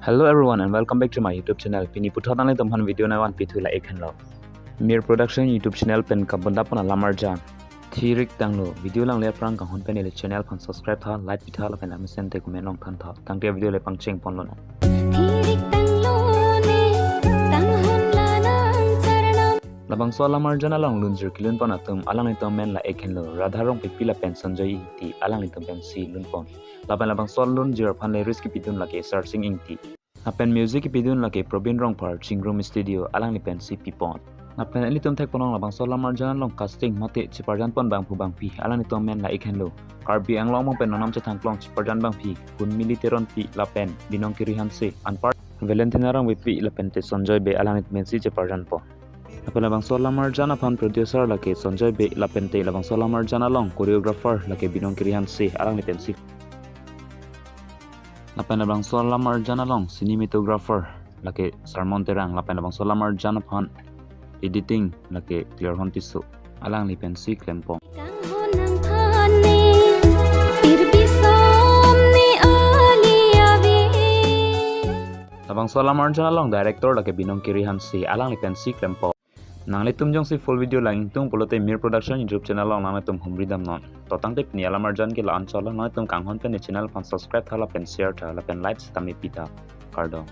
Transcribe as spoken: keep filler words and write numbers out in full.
Hello everyone and welcome back to my YouTube channel. Pini puthot nanglitum aphan video nangvanpi thu la-ik henlo. Mir Production YouTube channel pen kabonda pon alam arjan. Thirik tanglo, video langle aphrang kanghon pen neli channel aphan subscribe tha, like pitha, lapen amesen te comment longthan tha. Tangte video le pangcheng ponlonang. Thirik tanglo ne, tanghon la nang charnam. Labangso alam arjan along lunjir kelun pon atum alanglitum amen la-ik henlo, Radha Rongpipi lapen Sanjoy Ingti, alanglitum pensi lun pon. Lapen labangso alunjir aphan lyrics kepidun lake Sarsing Ingti. Lapen music kepidun lake Probin Rongphar, Chingrum Studio, alangli pensi pipon. Lapen ilitum thek ponlong labangso alam arjan along casting mate cheparjan pon bangphu bangphi alanglitum amen la-ik henlo. Karbi Anglong abang pen nonam chethang klong cheparjan bangphi Hunmili Teronpi lapen Binong Kiri Hanse, anpar Valentina Rongpipi lapen te Sanjoy Bey, alanglitum pensi cheparjan pon. Lapen labangso alam arjan aphan producer lake Sanjoy Bey lapen te labangso alam arjan along choreographer lake Binong Kiri Hanse, alangli pensi. Lapen labangso alam arjan along cinematographer lake Sarmon Terang, lapen labangso alam arjan aphan editing lake Clearhon Tisso, alangli pensi klem pon. Kanghon nang phani, pirbi som ni ali ave. Labangso alam arjan along director lake Binong Kiri Hanse, alangli pensi klem pon. Nanglitum jongsi full video lang ingtung pulote Mir Production YouTube channel along nanglitum humri damnon. To tangte pini alam arjan ke la-an chotlo, nanglitum kanghon pen ne channel aphan subscribe tha lapen share tha lapen like sitame pi tha. Kardom.